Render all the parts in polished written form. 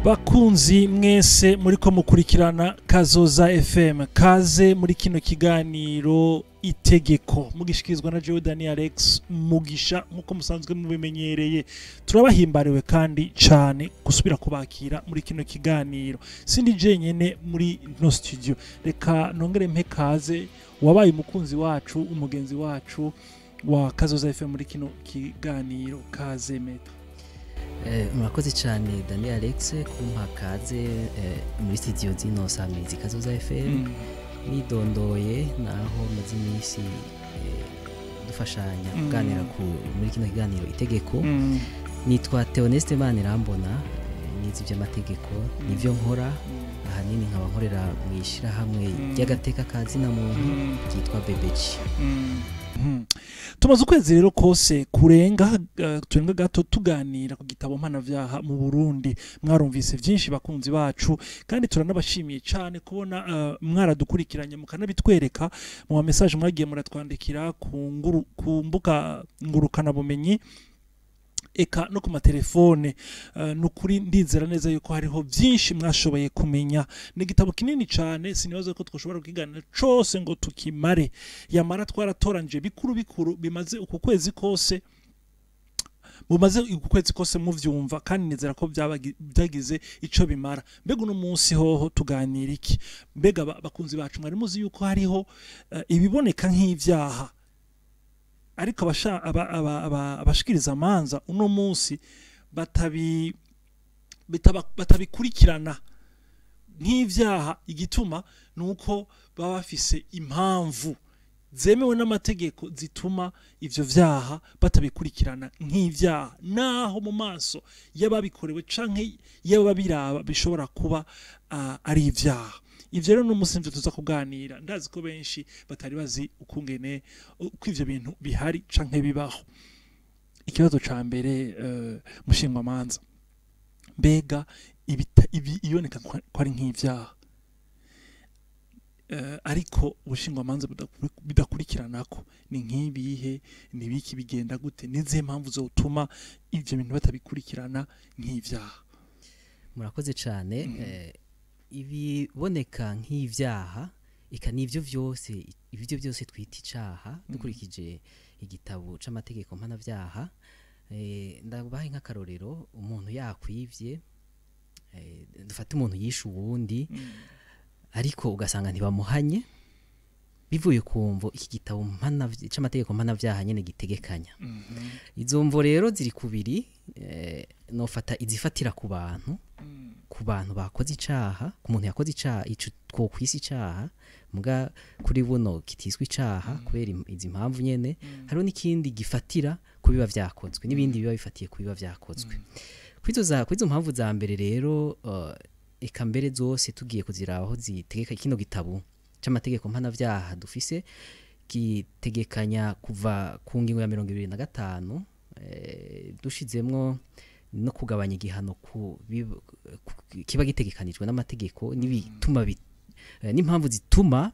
Bakunzi mwese muriko mukurikirana Kazoza FM, kaze muri kino kiganiro Itegeko mugishikirizwa na jewe Daniel Alex Mugisha. Nkuko musanzwe mubimenyereye, turabahimbariwe kandi cane gusubira kubakira muri kino kiganiro. Sindi jenyene muri no studio, reka nongere mpe kaze wabaye umukunzi wacu, umugenzi wacu wa Kazoza FM muri kino kiganiro. Kaze, maître. Murakoze cyane, Daniel Alex, kumpa kaze muri studio zino samirizi Kazoza FM. Nidondoye naho maze iminsi dufashanya kuganira muri kino kiganiro Itegeko. Nitwa Theoneste Manirambona, nize iby'amategeko, nivyo nkora ahanini, nkaba nkorera mu ishyirahamwe ry'agateka ka zina muntu ryitwa Bebeji. Tumaze ukwezi rero kose kurenga, turenga gato, tuganira ku gitabo mpanavyaha mu Burundi. Mwarumvise vyinshi, bakunzi bacu, kandi turanabashimiye cyane kubona mwaradukurikiranye mukanabitwereka mu ma message mwagiye muratwandikira ku mbuga ngurukana bumenyi eka no ku matelefone. Nukuri ndizera neza yuko hariho byinshi mwashoboye kumenya. Ni igitabo kinini cyane, sinibaza ko twoshobora kukiganira cose ngo tukimare. Yamara twaratoranyije bikuru bikuru bimaze uku kwezi kose, mumaze uku kwezi kose muvyumva, kandi nizera ko byagize ico bimara. Mbega uno munsi hoho tuganira iki? Mbega bakunzi bacu, mwari muzi yuko hariho ibiboneka nk'ivyaha, ariko abashikiriza amanza uno munsi batabikurikirana nk'ivyaha? Igituma nuko baba bafise impamvu zemewe n'amategeko zituma ivyo vyaha batabikurikirana nk'ivyaha, naho mu maso y'ababikorewe canke y'ababiraba bishobora kuba ari ivyaha. Ivyo rero n'umunsi nivyo tuza kuganira. Ndazi ko benshi batari bazi ukungene uko ivyo bintu bihari canke bibaho. Ikibazo ca mbere, mushingwamanza, mbega iboneka ko ari nk'ivyaha, ariko ubushingwamanza bidakurikiranako, ni nk'ibihe? Ni biki? Bigenda gute? Nizihe mpamvu zotuma ivyo bintu batabikurikirana nk'ivyaha? Murakoze cyane. Ibiboneka nk'ivyaha, eka n'ivyo vyose, ibyo byose twita icaha dukurikije igitabo c'amategeko mpanavyaha, ndabahe nk'akarorero: umuntu yakwivye, dufate umuntu yishe uwundi, ariko ugasanga ntibamuhanye bivuye ku mvo iki gitabo c'amategeko mpanavyaha nyene gitegekanya. Izo mvo rero ziri kubiri. Nofata izifatira ku bantu bakoze icaha, ku muntu yakoze icaha, ico twokwisa icaha muga kuri buno kitiswe icaha kubera izi mpamvu nyene. Hariho n'ikindi gifatira ku biba vyakozwe, n'ibindi biba bifatiye ku biba vyakozwe. Kwizo mpamvu za mbere rero, eka mbere zose tugiye kuziraba aho zitegeka, kino gitabo c'amategeko mpanavyaha dufise gitegekanya kuva ku ngingo ya 25, dushizemwo no kugabanya igihano kiba gitegekanijwe n'amategeko n'ibituma n'impamvu zituma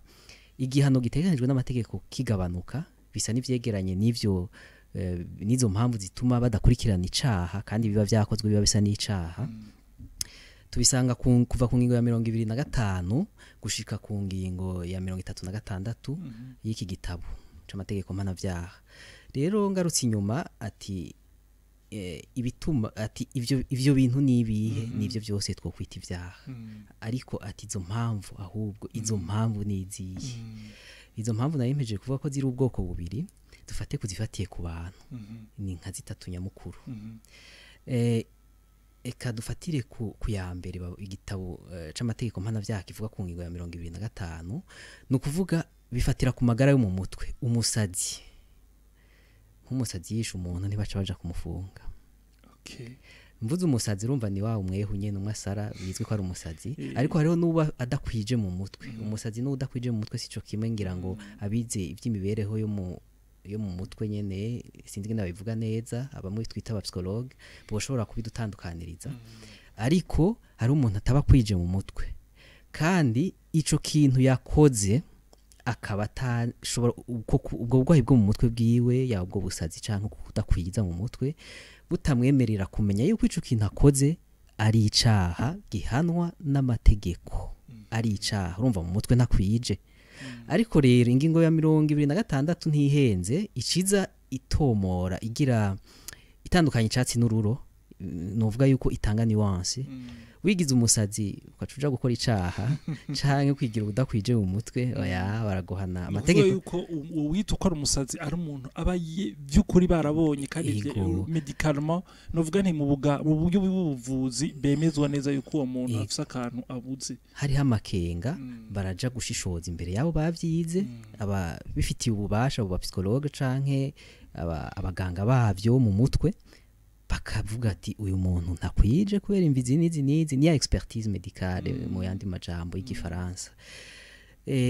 igihano gitegekanijwe n'amategeko kigabanuka, bisa n'ivyegeranye n'ivyo, n'izo mpamvu zituma badakurikirana icaha kandi biba vyakozwe, biba bisa n'icaha. Tubisanga kuva ku ngingo ya 25 gushika ku ngingo ya 36 y'iki gitabo c'amategeko mpanavyaha. Rero ngarutse inyuma, ati ibituma, ati ivyo bintu ni ibihe? Nivyo byose twokwita ivyaha, ariko ati izo mpamvu, ahubwo izo mpamvu ni izihe? Izo mpamvu nari mpejeje kuvuga ko ziri ubwoko bubiri. Dufate kuzifatiye ku bantu, ni nka zitatu nyamukuru. Eka dufatire ku ya mbere, igitabo c'amategeko mpanavyaha kivuga ku ngingo ya 25, ni ukuvuga bifatira ku magara yo mu mutwe. Umusazi, nk'umusazi yishe umuntu, ntibaca baja kumufunga. Mvuze umusazi, urumva ni wa umwehu nyene, umwe asara bizwi ko ari umusazi. Ariko hariho n'uba adakwije mu mutwe. Umusazi n'udakwije mu mutwe sico kimwe. Ngira ngo abize ivy'imibereho yo mu mutwe nyene, sinzi ngene babivuga neza, abamwe twita aba psychologue boshobora kubidutandukaniriza. Ariko hari umuntu ataba akwije mu mutwe, kandi ico kintu yakoze akaba atashobora, ubwo burwayi bwo mu mutwe bwiwe, yaba ubwo busazi canke kudakwiza mu mutwe, butamwemerera kumenya yuko ico kintu akoze ari icaha gihanwa n'amategeko, ari icaha, urumva mu mutwe ntakwije. Ariko rero ingingo ya 26 ntihenze, iciza itomora igira itandukanye icatsi n'ururo, novuga yuko itanga nuance. Wigize umusazi ukacuja gukora icaha canke kwigira ubudakwije mu mutwe, oya, baraguhana. Amategeko yuko uwita ukora umusazi ari umuntu aba by'ukuri barabonye kandi médicalement, novuga nti mu buryo bw'ubuvuzi bemezwa neza yuko uwo muntu afise akantu abuze, hariho amakenga, baraja gushishoza imbere yabo bavyize, aba bifitiye ububasha, abo psychologue canke abaganga bavyo mu mutwe, bakavuga ati uyu muntu ntakwije kubera imvizi n'izi n'izi, niya expertise médicale mu yandi majambo y'igifaransa.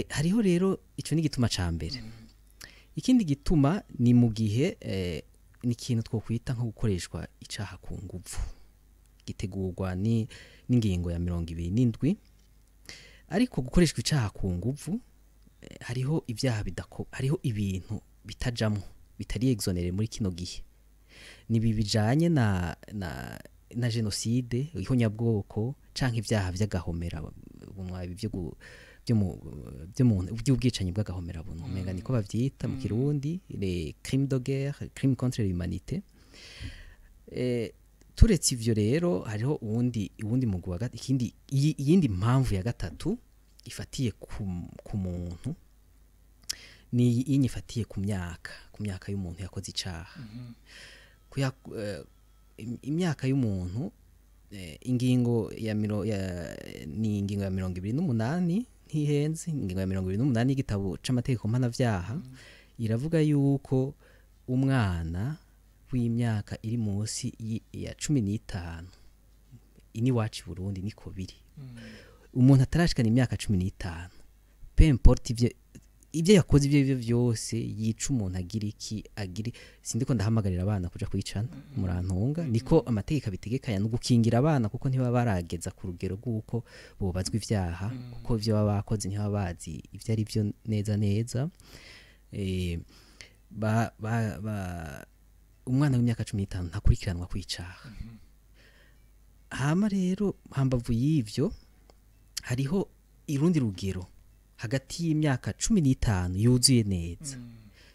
Hariho rero ico ni gituma ca mbere. Ikindi gituma ni mu gihe ni ikintu twokwita nko gukoreshwa icaha ku nguvu, gitegurwa n'ingingo ya 27. Ariko gukoreshwa icaha ku nguvu, hariho ibyaha bidako, hariho ibintu bitajamwo, bitari exonéré muri kino gihe, ni bijanye na génocide, ihonyabwoko, canke ivyaha vy'agahomera bunwa, byo byo mu by'ubwicanyi bw'agahomera bunwa, umenga niko bavyita mu Kirundi, les crimes de guerre, crimes contre l'humanité. Turetse ivyo rero, hariho uwundi mugwi wa ikindi, iyindi mpamvu ya gatatu ifatiye ku muntu, ni inyifatiye ku myaka y'umuntu yakoze icaha. Imyaka y'umuntu, ingingo ya miro ya ni ingingo ya 28, ntihenze, ingingo ya 28 y'igitabo c'amategeko mpanavyaha iravuga yuko umwana w'imyaka iri munsi ya 15, ini wacu i Burundi niko biri, umuntu atarashikana imyaka 15, peu importe ivyo yakoze, ivyo arivyo vyose, yica umuntu, agira iki, agira, sindiko ndahamagarira abana kuja kwicana, murantunga, niko amategeko abitegekanya, no gukingira abana, kuko ntibaba barageza ku rugero rw'uko bobazwa ivyaha, kuko ivyo baba bakoze ntibaba bazi ivyo ari byo neza neza. Ba, ba, ba, umwana w'imyaka 15 ntakurikiranwa kwicaha. Hama rero hambavu y'ivyo, hariho irundi rugero hagati y'imyaka 15 yuzuye neza,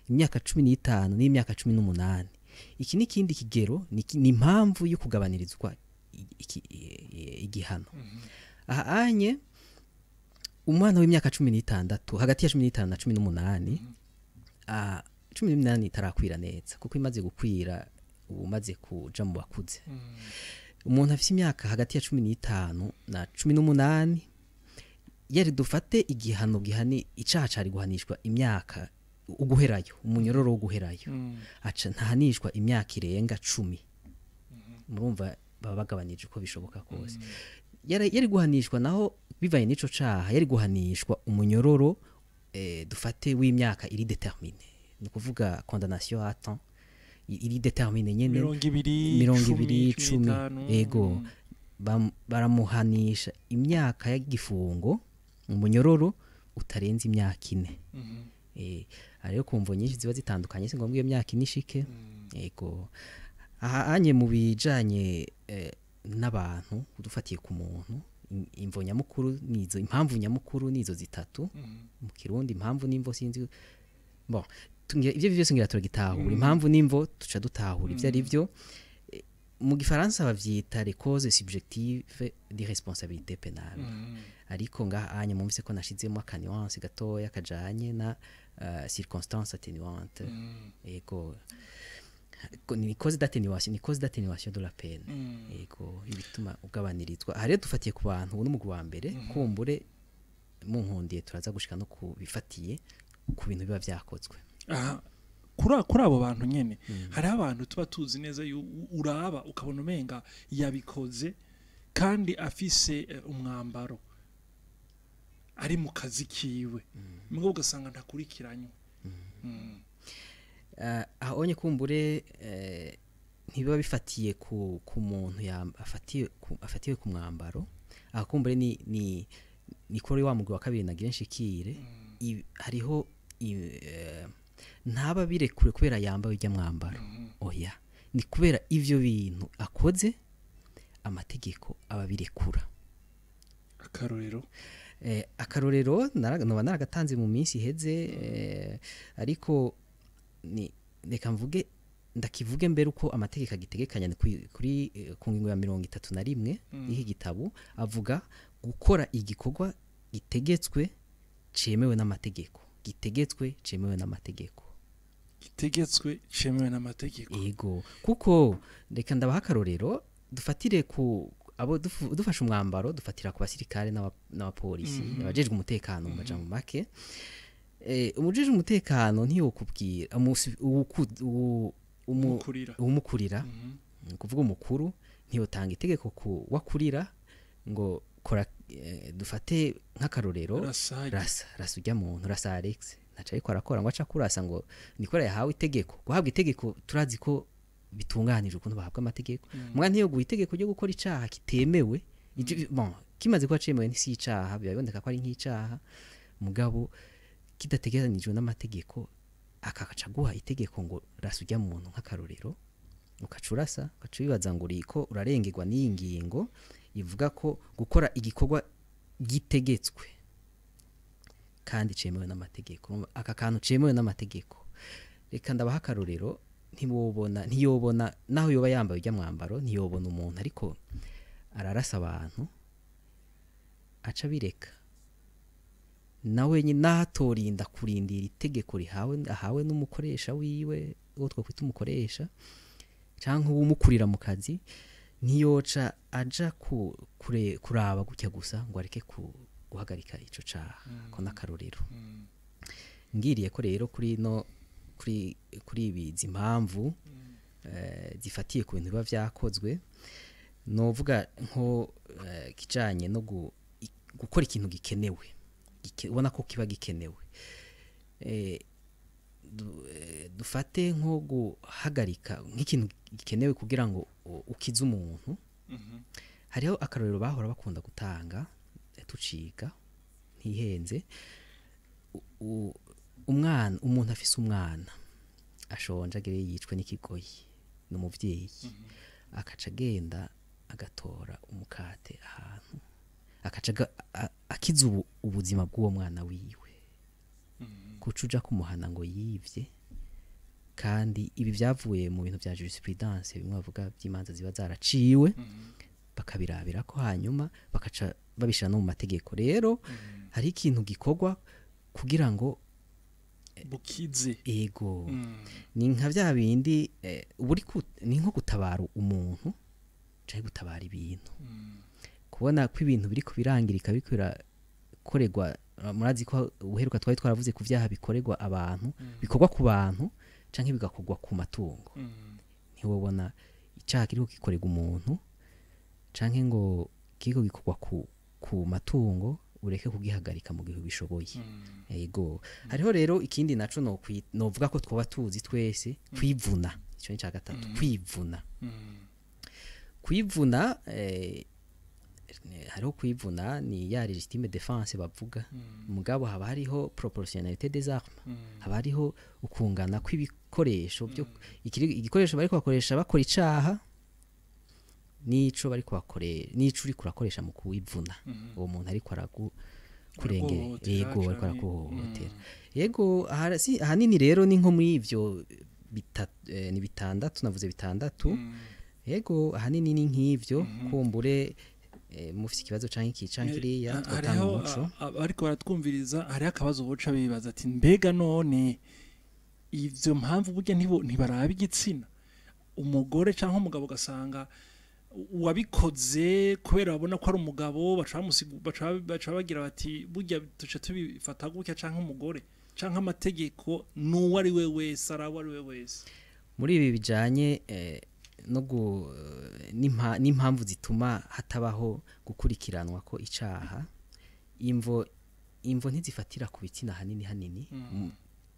imyaka 15 n'imyaka 18. Iki ni ikindi kigero, ni impamvu yo kugabanirizwa igihano. Aha anye umwana w'imyaka 16, hagati ya 15 na 18, 18 itarakwira neza, kuko imaze gukwira ubu umaze kuja mu bakuze. Umuntu afise imyaka hagati ya 15 na 18, yari dufate igihano gihani icaha cari guhanishwa imyaka uguherayo, umunyororo wo guherayo, aca ntahanishwa imyaka irenga 10. Murumva baba bagabanije uko bishoboka kose. Yari guhanishwa naho, bivanye n'ico caha, yari guhanishwa umunyororo, dufate w'imyaka iri déterminée, ni ukuvuga condamnation à temps iri déterminée nyene. 20. 20, 10, 10. 15. Ego. Baramuhanisha imyaka y'igifungo, umunyororo utarenze imyaka 4. Hariho kumvo nyinshi ziba zitandukanye, si ngombwa iyo myaka 4 ishike. Ego, aha anye mu bijanye n'abantu, udufatiye ku muntu, imvo nyamukuru nizo, impamvu nyamukuru nizo zitatu. Mu Kirundi impamvu n'imvo, sinzi, bon, ivyo vyose ngira turagitahura. Impamvu n'imvo tuca dutahura ivyo ari byo. Mu gifaransa bavyita les causes subjectives d'irresponsabilité pénale. Ariko ngaha anya mumvise ko nashizemo aka nuance gatoya kajanye na circonstance atténuante. Ego. Ni cause d'atténuation, ni cause d'atténuation de la peine. Ego, ibituma ugabanirizwa. Aha rero dufatiye ku bantu, ubu n'umugwi wa mbere. Kumbure munkundiye turaza gushika no ku bifatiye ku bintu biba vyakozwe. Aha, kuri abo bantu nyene, hariho abantu tuba tuzi neza uraba ukabona umenga yabikoze kandi afise umwambaro, ari mu kazi kiwe, mugabo ugasanga ntakurikiranywe. Aho onye kumbure ntibiba bifatiye ku muntu afatiwe ku mwambaro. Aho kumbure ni kuri wa mugwi wa kabiri nagira nshikire. Hariho ntaba birekure kubera yambaye ujya mwambaro, oya, ni kubera ivyo bintu akoze. Amategeko ababirekura. Akarorero? Akarorero noba naragatanze mu minsi iheze, ariko ni reka mvuge, ndakivuge mbere uko amategeko agitegekanya. Ni kuri ku ngingo ya 31 y'iki gitabo, avuga gukora igikorwa gitegetswe cemewe n'amategeko, gitegetswe cemewe n'amategeko. Gitegetswe cemewe n'amategeko. Ego, kuko reka ndabaha akarorero. Dufatire ku abo dufashe umwambaro, dufatira ku basirikare n'abapolisi, abajejwe umutekano mu majambo make. Umujejwe umutekano ntiyokubwira Umukurira. Umukurira, ni ukuvuga umukuru, ntiyotanga itegeko ku wakurira ngo kora, dufate nk'akarorero, Rasage. Rasa, rasa ujya muntu, rasa Alex, ntaco ariko arakora, ngo aca kurasa ngo nikora yahawe itegeko. Guhabwa itegeko, turazi ko bitunganije ukuntu bahabwa amategeko. Mwa ntiyo guha itegeko ryo gukora icaha kitemewe. Bon, kimaze kuba cemewe ntisi icaha, biba biboneka ko ari nk'icaha, mugabo kidategekanijwe n'amategeko, akakaca guha itegeko ngo rasa ujya muntu nk'akarorero, ukaca urasa, ukaca wibaza ngo uriko urarengerwa n'iyi ngingo ivuga ko gukora igikorwa gitegetswe kandi cemewe n'amategeko. Aka kantu cemewe n'amategeko, reka ndabaha akarorero. Ntiwobona, ntiyobona naho yoba yambaye ujya mwambaro, ntiyobona umuntu ariko ararasa abantu aca bireka nawe nyine, natorinda kurindira itegeko rihawe, ahawe n'umukoresha wiwe, uwo twakwita umukoresha cyangwa uwumukurira mu kazi. Ntiyoca aja kuraba gutya gusa ngo areke guhagarika ico caha. Ko n'akarorero. Ngiriye ko rero kuri no kuri ibi izi mpamvu zifatiye ku bintu biba vyakozwe, novuga nko kijanye no gukora ikintu gikenewe, ubona ko kiba gikenewe. Dufate nko guhagarika nk'ikintu gikenewe kugira ngo ukize umuntu. Hariho akarorero bahora bakunda gutanga, tuciga, ntihenze. Umwana, umuntu afise umwana ashonje agere yicwe n'ikigoyi, ni umuvyeyi, akaca agenda agatora umukate ahantu, akaca akiza ubuzima bw'uwo mwana wiwe, kuca uja kumuhana ngo yivye? Kandi ibi vyavuye mu bintu vya jurisprudence, bimwe bavuga by'imanza ziba zaraciwe, bakabirabira ko hanyuma bakaca babishira no mu mategeko. Rero hari ikintu gikorwa kugira ngo bukize. Ego. Ni nka vya bindi, uba uri ni nko gutabara umuntu canke gutabara ibintu. Kubona ko ibintu biriko birangirika, biriko birakorerwa, murazi ko uheruka twari twaravuze ku vyaha bikorerwa abantu, bikorwa ku bantu canke bigakorwa ku matungo. Ntiwobona icaha kiriko gikorerwa umuntu canke ngo kiriko gikorwa ku matungo ureke kugihagarika mu gihe ubishoboye. Ego. Hariho rero ikindi naco novuga ko twoba tuzi twese, kwivuna. Ico ni ica gatatu, kwivuna. Kwivuna, hariho kwivuna ni ya légitime défense bavuga, mugabo haba hariho proportionnalité des armes, haba hariho ukungana kw'ibikoresho byo igikoresho bariko bakoresha bakora icaha nico bariko bakore, nico uriko urakoresha mu kuwivuna uwo muntu ariko aragu kurengera. Araguhohotera. Yego, ariko araguhohotera. Yego, ahanini rero ni nko muri ivyo ni bitandatu, navuze bitandatu. Yego, ahanini ni nk'ivyo. Kumbure mufise ikibazo canke iki canke kiriya, twotanga hariho umuco. Ariko baratwumviriza, hariho akabazo boca bibaza ati: mbega none ivyo mpamvu burya ntibaraba igitsina, umugore canke umugabo, ugasanga uwabikoze kubera babona ko ari umugabo baca bagira bati burya duca tubifata gutya, canke umugore, canke amategeko n'uwo ari we wese, arabo ari we wese? Muri ibi bijanye no n'impamvu zituma hatabaho gukurikiranwa ko icaha, imvo ntizifatira ku bitsina hanini hanini.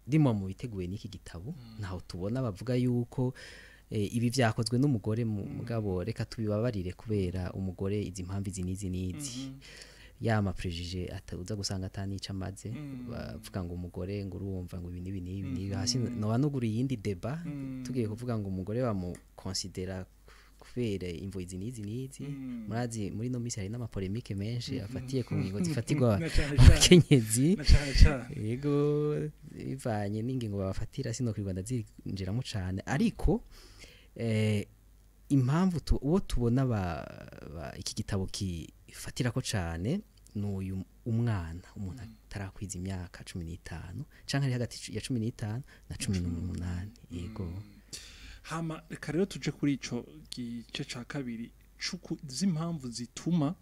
Ndimo mu biteguye n'iki gitabo, ntaho tubona bavuga yuko ibi vyakozwe n'umugore, mugabo reka tubibabarire kubera umugore, izi mpamvu izi n'izi n'izi, ya ma préjugés uza gusanga atanica amaze. Bavuga ngo umugore ngo urumva ngo ibi n'ibi n'ibi n'ibi hasi. Noba nugura iyindi débat, tugiye kuvuga ngo umugore bamukonsidera Kubera imvo izi n'izi n'izi. Murazi muri no misi hari n'ama polémiques menshi afatiye ku ngingo zifatirwa Na cane cane. abakenyezi. Na cane cane. Yego, bivanye n'ingingo babafatira, sinokwirwa ndazinjiramo cane, ariko impamvu uwo tubona iki gitabo kifatirako cane ni uyu umwana, umuntu atarakwiza imyaka 15 canke ari hagati ya 15 na 18, yego. Hama reka rero tuje kuri ico gice ca kabiri z'impamvu zituma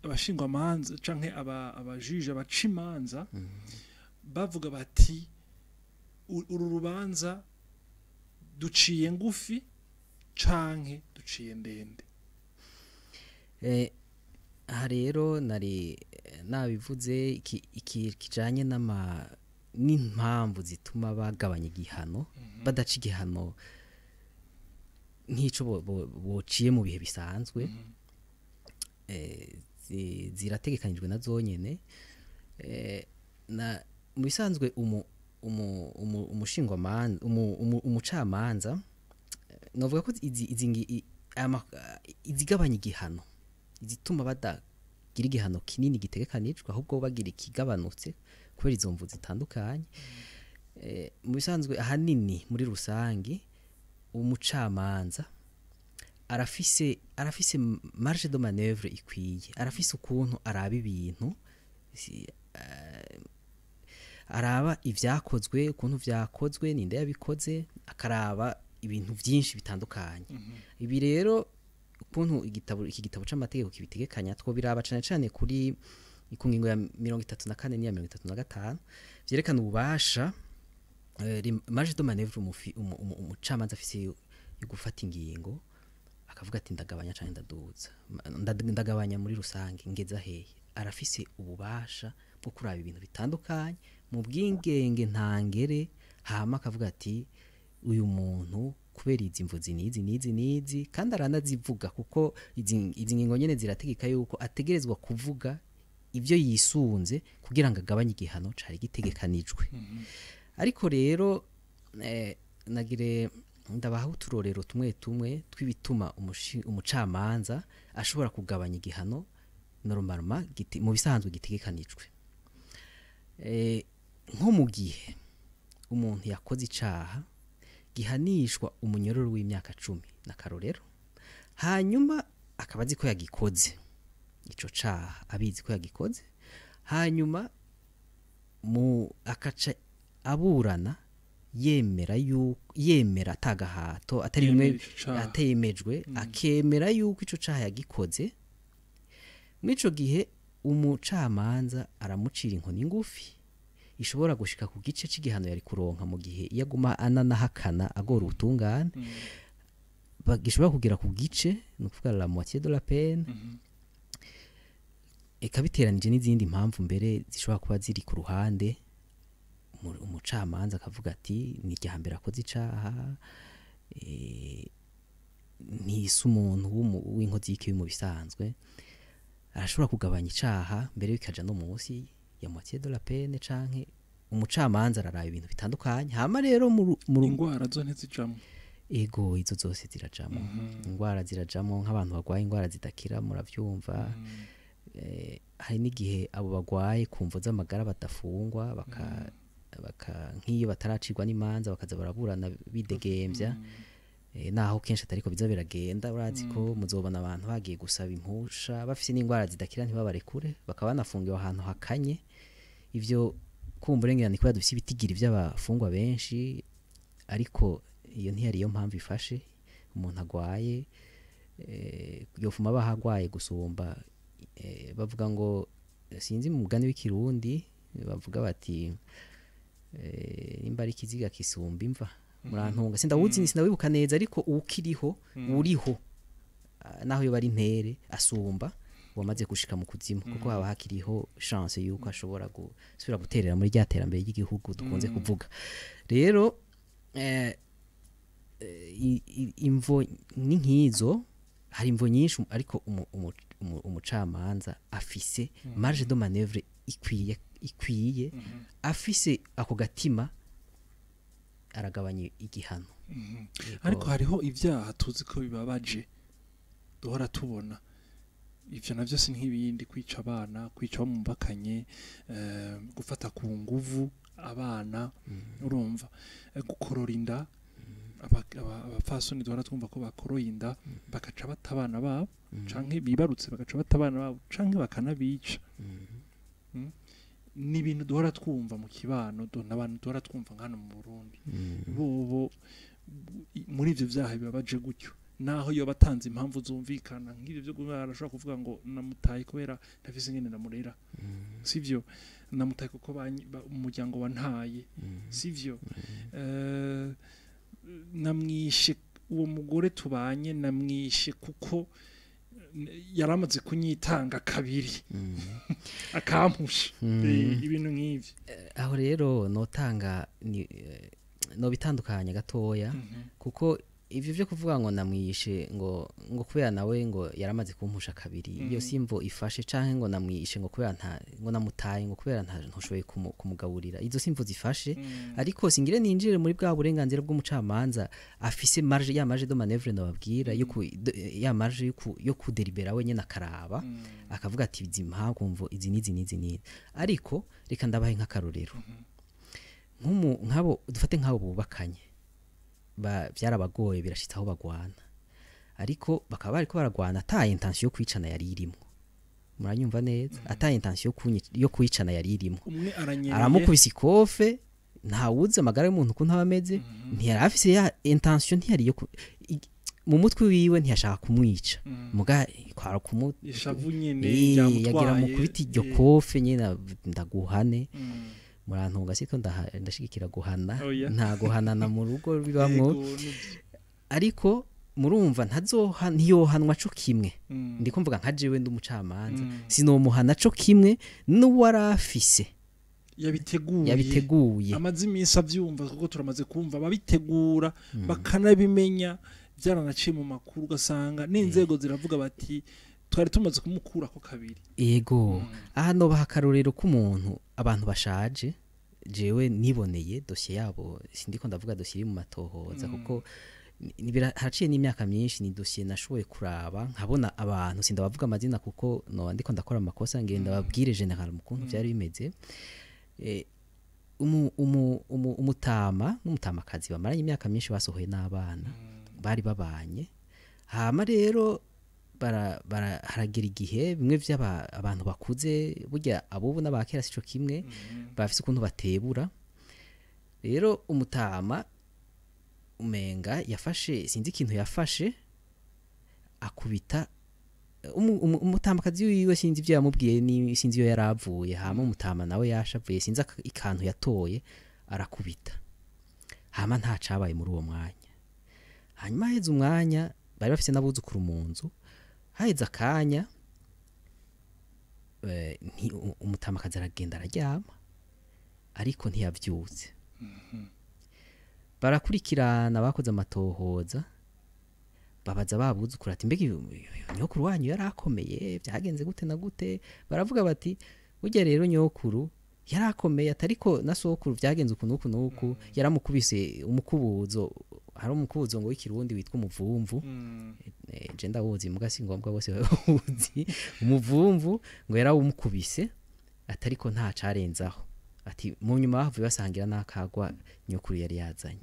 abashingwamanza canke abajije, abaca imanza bavuga bati: "Uru rubanza duciye ngufi canke duciye ndende." Aha rero nari nabivuze iki kijanye n'impamvu zituma bagabanya igihano, badaca igihano nk'ico bociye mu bihe bisanzwe. Zirategekanijwe na zonyene. Na mu bisanzwe umushingwamanza, umucamanza, novuga ko izi izigabanya igihano, izituma badagira igihano kinini gitegekanijwe, ahubwo bagira ikigabanutse kubera izo mvu zitandukanye, mu bisanzwe ahanini muri rusangi umucamanza arafise marge de manœuvre ikwiye, arafise ukuntu araba ibintu, araba ivyakozwe, ukuntu vyakozwe, ninde yabikoze, akaraba ibintu vyinshi bitandukanye. Ibi rero ukuntu iki gitabo c'amategeko kibitegekanya, two biraba cane cane ku ngingo ya 34 n'iya 35, vyerekana ububasha, marge de manœuvre umucamanza afise yo gufata ingingo, akavuga ati: "Ndagabanya canke ndaduza, ndagabanya muri rusange ngeza hehe?" Arafise ububasha bwo kuraba ibintu bitandukanye mu bwingenge ntangere, hama akavuga ati: "Uyu muntu kubera izi mvu nizi nizi nizi." Kandi aranazivuga, kuko izi ngingo nyene zirategeka yuko ategerezwa kuvuga ibyo yisunze kugira ngo agabanye igihano cari gitegekanijwe. Ariko rero nagire ndabaha uturorero tumwe tumwe tw'ibituma umucamanza ashobora kugabanya igihano normalement mu bisanzwe gitegekanijwe. Nko mu gihe umuntu yakoze icaha gihanishwa umunyororo w'imyaka 10 n'akarorero, hanyuma akaba azi ko yagikoze ico caha, abizi ko yagikoze, hanyuma mu akaca aburana yemera yuko, yemera atagahato, atari bimwe Yemera ico caha. Atemejwe, akemera yuko ico caha yagikoze. Mw'ico gihe umucamanza aramucira inkoni ngufi ishobora gushika ku gice c'igihano yari kuronka mu gihe iyo aguma ananahakana agora ubutungane, gishobora kugera ku gice, ni ukuvuga la moitié de la peine. Eka biteranije n'izindi mpamvu mbere zishobora kuba ziri ku ruhande, umucamanza akavuga ati: "Ni irya mbere akoze icaha, ntise umuntu w'inkozi y'ikibi." Mu bisanzwe arashobora kugabanya icaha mbere bikaja no munsi ya moitié de la peine, canke umucamanza araraba ibintu bitandukanye. Hama rero Ingwara zo ntizijamwo? Ego, izo zose zirajamo. Ingwara zirajamo, nk'abantu barwaye ingwara zidakira, muravyumva. Hari n'igihe abo bagwaye ku mvo z'amagara badafungwa, baka nk'iyo bataracirwa n'imanza bakaza baraburana bidegemvya. Naho kenshi atariko biza biragenda. Urazi ko muzobona abantu bagiye gusaba impusha bafise n'ingwara zidakira, ntibabarekure, bakaba banafungiwe ahantu hakanye. Ivyo kumva urengerane kubera dufise ibitigiri vy'abafungwa benshi, ariko iyo ntiyari yo mpamvu ifashe. Umuntu agwaye, yofuma aba agwaye gusumba. Bavuga ngo, sinzi, mu mugani w'ikirundi bavuga bati nimba ari ikiziga kisumba imva, murantunga, sindawuzi, sindawibuka neza, ariko ukiriho uriho, naho yoba ari ntere, asumba wamaze gushika mu kuzimu, kuko haba hakiriho chance yuko ashobora gusubira guterera muri rya terambere ry'igihugu dukunze kuvuga. Rero imvo ni nk'izo, hari imvo nyinshi, ariko umucamanza afise marge de manœuvre ikwiye, afise ako gatima. aragabanya igihano. Ariko hariho ibyaha tuzi ko bibabaje duhora tubona, ivyo navyo si nk'ibindi, kwica abana, kwica abo mubakanye, gufata ku nguvu abana, urumva, gukorora inda, abapfasoni duhora twumva ko bakoroye inda bakaca bata abana babo, canke bibarutse bagaca bata abana babo, canke bakanabica. Ni ibintu duhora twumva mu kibano, n'abantu duhora twumva nk'hano mu Burundi. Bobo muri ivyo vyaha bibabaje gutyo, naho yo batanze impamvu zumvikana nk'ivyo byo guhara, arashobora kuvuga ngo namutaye kubera ntafise ingene namurera, sivyo, namutaye kuko umuryango wantaye, sivyo, namwishe uwo mugore tubanye, namwishe kuko yaramaze kunyitanga kabiri akampusha, ibintu nk'ivyo. Aho rero notanga no bitandukanye gatoya, kuko ivyo vyo kuvuga ngo namwishe ngo kubera nawe ngo yaramaze kumpusha kabiri, iyo simvo ifashe, canke ngo namwishe ngo kubera nta, ngo namutaye ngo kubera nta ntushoboye kumugaburira, izo simvo zifashe. Ariko singire ninjire muri bwa burenganzira bw'umucamanza afise marge, ya marge de manœuvre ndababwira, ya marge yo kudelibera we nyene, akaraba akavuga ati izi mpamvu izi n'izi n'izi n'izi. Ariko reka ndabahe nk'akarorero, nk'abo dufate nk'abo bubakanye, byarabagoye birashitse aho bagwana, ariko bakaba bariko baragwana ata intention yo kwicana yari irimo, muranyumva neza, ata intention yo kwicana yari irimo. Umwe aranyereye, aramukubise ikofe, ntawuzi amagara y'umuntu ukuntu aba ameze, ntiyari afise ya intention, ntiyari yo mu mutwe wiwe ntiyashaka kumwica, muga kwara kumu ishavu nyene yagira ryamutwaye, mukubita iryo kofe nyene, ndaguhane. Murantunga siko ndashigikira guhana, nta guhanana mu rugo bibamwo, ariko murumva ntazoha, ntiyohanwa co kimwe. Ndiko mvuga nka jewe ndi umucamanza, sinomuhana co kimwe n'uwarafise yabiteguye, amaze iminsi avyumva, kuko turamaze kumva babitegura bakanabimenya, byaranaciye mu makuru, ugasanga n'inzego ziravuga bati twari tumaze kumukura ko kabiri. Yego, aha no baha akarorero k'umuntu, abantu bashaje, jewe niboneye dossier yabo, sindiko ndavuga dossier iri mu matohoza, kuko haraciye n'imyaka myinshi, ni dossier nashoboye kuraba nkabona abantu, sindabavuga amazina kuko no ndiko ndakora amakosa, ngenda babwire general mukuntu byari bimeze. Umutama n'umutamakazi bamaranye imyaka myinshi, basohoye n'abana, bari babanye. Hama rero haragira igihe bimwe vy'aba abantu bakuze, burya abubu n'abakera sico kimwe, bafise ukuntu batebura. Rero umutama umenga yafashe, sinzi ikintu yafashe, akubita umutamakazi wiwe, sinzi ivyo yamubwiye, ni sinzi iyo yaravuye. Hama umutama nawe yashavuye, sinzi ikantu yatoye, arakubita. Hama nta cabaye muri uwo mwanya. Hanyuma heze umwanya, bari bafise n'abuzukuru mu nzu, haheze akanya, umutamakazi aragenda araryama, ariko ntiyavyutse. Barakurikirana, bakoze amatohoza, babaza babuzukuru ati mbega nyokuru wanyu yarakomeye, byagenze gute na gute? Baravuga bati burya rero nyokuru yarakomeye, atariko na sokuru byagenze uku nuku nuku, yaramukubise umukubuzo, hari umukubuzo ngo w'ikirundi witwa umuvumvu, je ndawuzi muga si ngombwa bose bawuzi, umuvumvu ngo yarawumukubise, atariko nta carenzaho. Ati mu nyuma bavuye basangira n'akagwa nyokuru yari yazanye.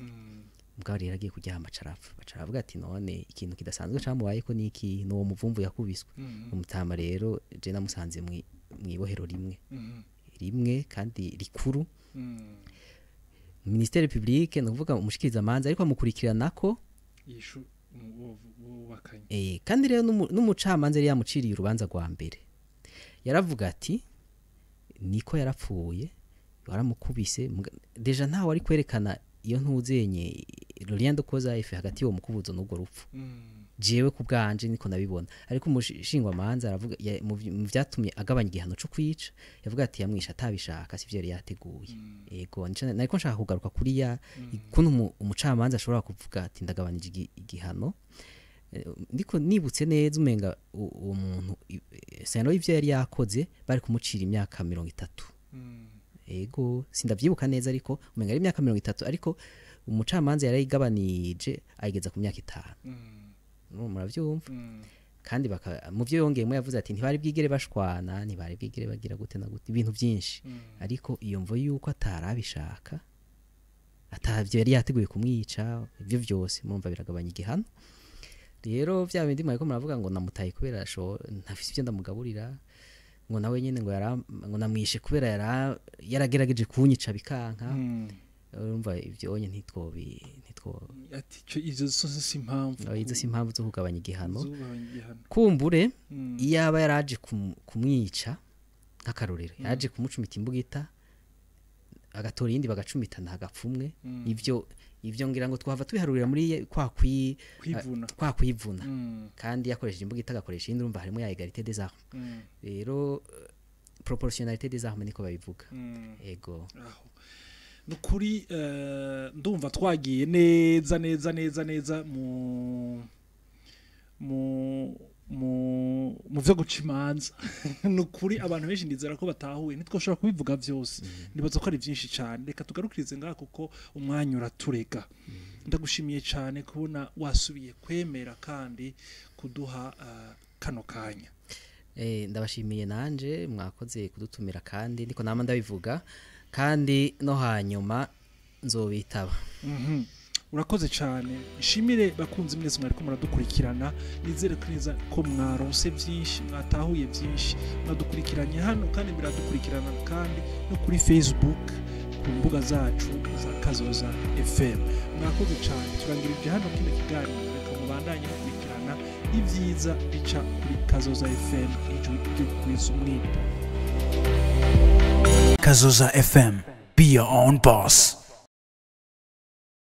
Mugabo rero agiye kuryama carapfa, bacaravuga ati none ikintu kidasanzwe camubaye ko niki, n'uwo muvumvu yakubiswe. Umutama rero je namusanze mwibohero rimwe rimwe kandi rikuru. Ministère public, nukuvuga umushikiriza amanza, ariko amukurikiranako yishu wubakanye. Kandi rero n'umucamanza yari yamuciriye urubanza rwa mbere, yaravuga ati niko yarapfuye, waramukubise deja ntawe ari kwerekana iyo ntuzenye le lien de cause à effet hagati y'uwo mukubuzo n'ubwo rupfu. Jewe ku bwanje niko nabibona, ariko umushingwa manza aravuga mu vyatumye agabanya igihano cyo kwica, yavuga ati yamwisha atabishaka, sivyo yari yateguye. Yego, nariko nshaka kugaruka kuri ya kuntu umucamanza ashobora kuvuga ati ndagabanije igihano. Ndiko nibutse neza umenga uwo muntu seno ivyo yari yakoze bari kumucira imyaka 30. Ego, sindavyibuka neza, ariko umenga ari imyaka 30, ariko Umucamanza yarayigabanije ayigeza ku myaka 5. Muravyumva? Kandi mu byo yongeyemo yavuze ati ntibari bwigere bashwana, ntibari bwigere bagira gute na gute, ibintu byinshi. Ariko iyo mvo yuko atarabishaka, atavyo yari yateguye kumwica, ibyo byose murumva biragabanya igihano. Rero vya bindi mwariko muravuga ngo namutaye kubera ntafise ivyo ndamugaburira, ngo nawe nyene ngo ngo namwishe kubera yaragerageje kunyica bikanka. Urumva ivyo onye ntitwo Ati izo si impamvu. Izo si impamvu zo kugabanya igihano. Kumbure iyaba yaraje kumwica nk'akarorero, yaraje kumucumita imbugita agatora iyindi bagacumitana hagapfumwe, ivyo ngira ngo twahava tubiharurira muri kwa kwivuna. Kandi yakoresheje imbugita agakoresha iyindi, urumva harimo ya égalité des armes. Rero proportionnalité des armes niko babivuga. Ego. Nukuri ndumva twagiye neza neza neza neza mu mu mu vyo guca imanza. Nukuri abantu benshi ndizera ko batahuye, ntitwoshobora kubivuga vyose, nibaza ko ari vyinshi cane. Reka tugarukirize ngaha kuko umwanya uraturega. Ndagushimiye cane kubona wasubiye kwemera kandi kuduha kano kanya. Ndabashimiye nanje, mwakoze kudutumira, kandi niko nama ndabivuga, kandi no hanyuma nzobitaba. Urakoze cyane. Nshimire bakunzi mwese mwariko muradukurikirana, nizere ko neza ko mwaronse byinshi, mwatahuye byinshi, mwadukurikiranye hano kandi muradukurikirana kandi no kuri Facebook ku mbuga zacu za Kazoza FM. Mwakoze cyane, turangirije hano kino kiganiro. Reka mubandanye mukurikirana ibyiza bica kuri Kazoza FM, ijwi ryo umwimbu. Kazoza FM, be your own boss.